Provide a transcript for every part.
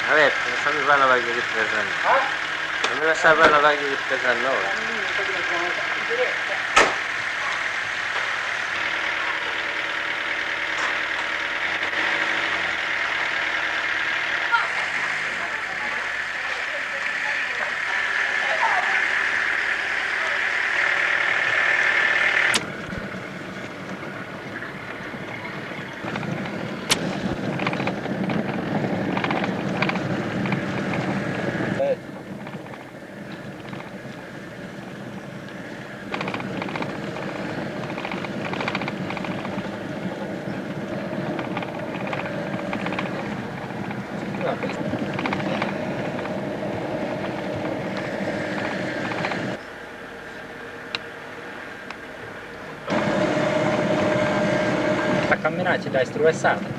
Aberto, lassami fare una paga ripresa. Fammi lasciare fare una paga ripresa a noi. A camminai ci dd'ais truessada.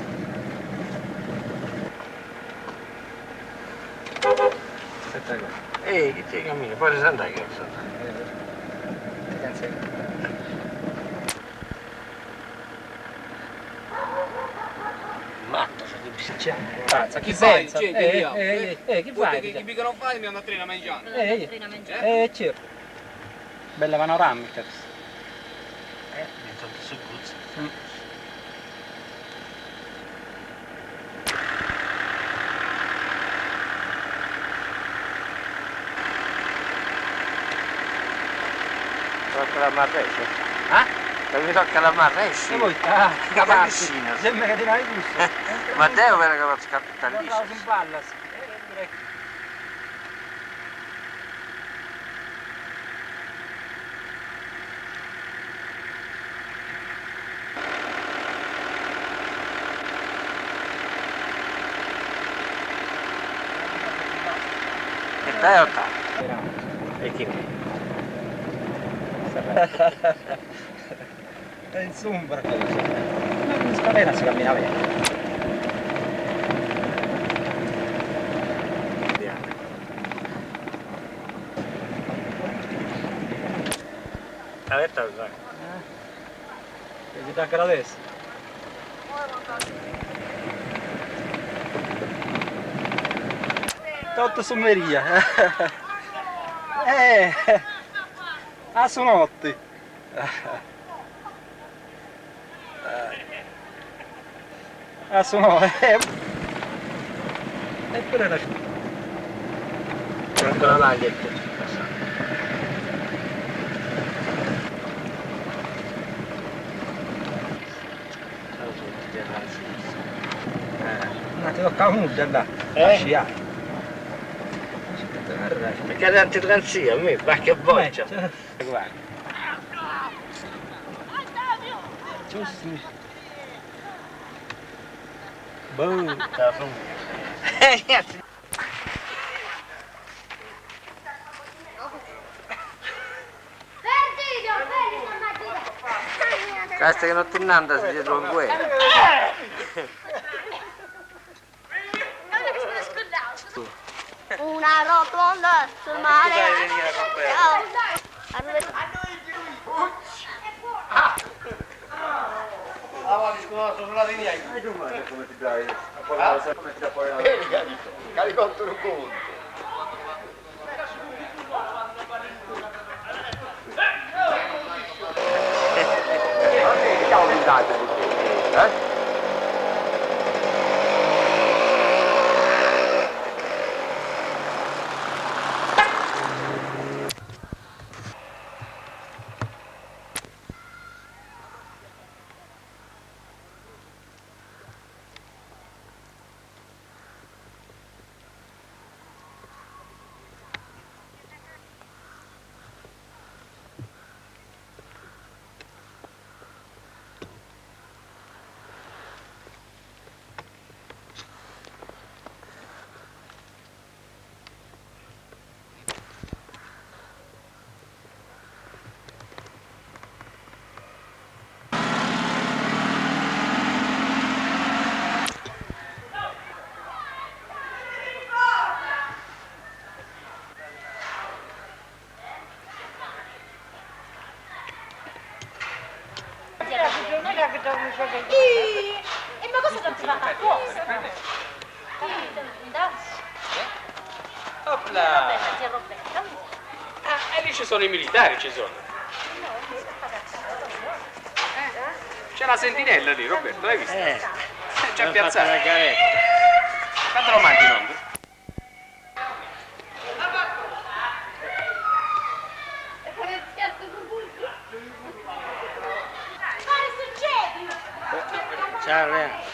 Ehi, chi ti cammini, podis andai chi 'olis andai. Matas chi bi Pazza, chi senza. Eh, eh, eh, chi fai? Chi bi non fai mi ando a trena mangiare. Eh, eh, certo. Bella panoramica questa. Eh, intanto su guzzi. Tocca la marresci? Ah? Mi tocca la marresci. E voi? Ah, capaci. Sembra che ti dai gusto. Ma deo era che capitalista. In ballas. E dai o ta? E chi? È in sombra. Ma in scalera si cammina bene. Aperta sai. Che ti agradece. Tutto su meria. Eh, a su notte. A su notte. Eppure la C'è ancora l'aria che ci passa. Non ti tocca nulla là. Eh? A sciare. Perché è antitransia, a me, ma che boccia. Guarda. Giusto. Boh. Niente. Questa che non ti nanda si dietro un guerra. Una rotonda sul mare. Ah, e lì ci sono i militari, ci sono. C'è la sentinella lì, Roberto, l'hai vista? Eh, C'è hanno fatto piazzata. la gavetta. Quanto lo mandi in onda? Ciao Lea.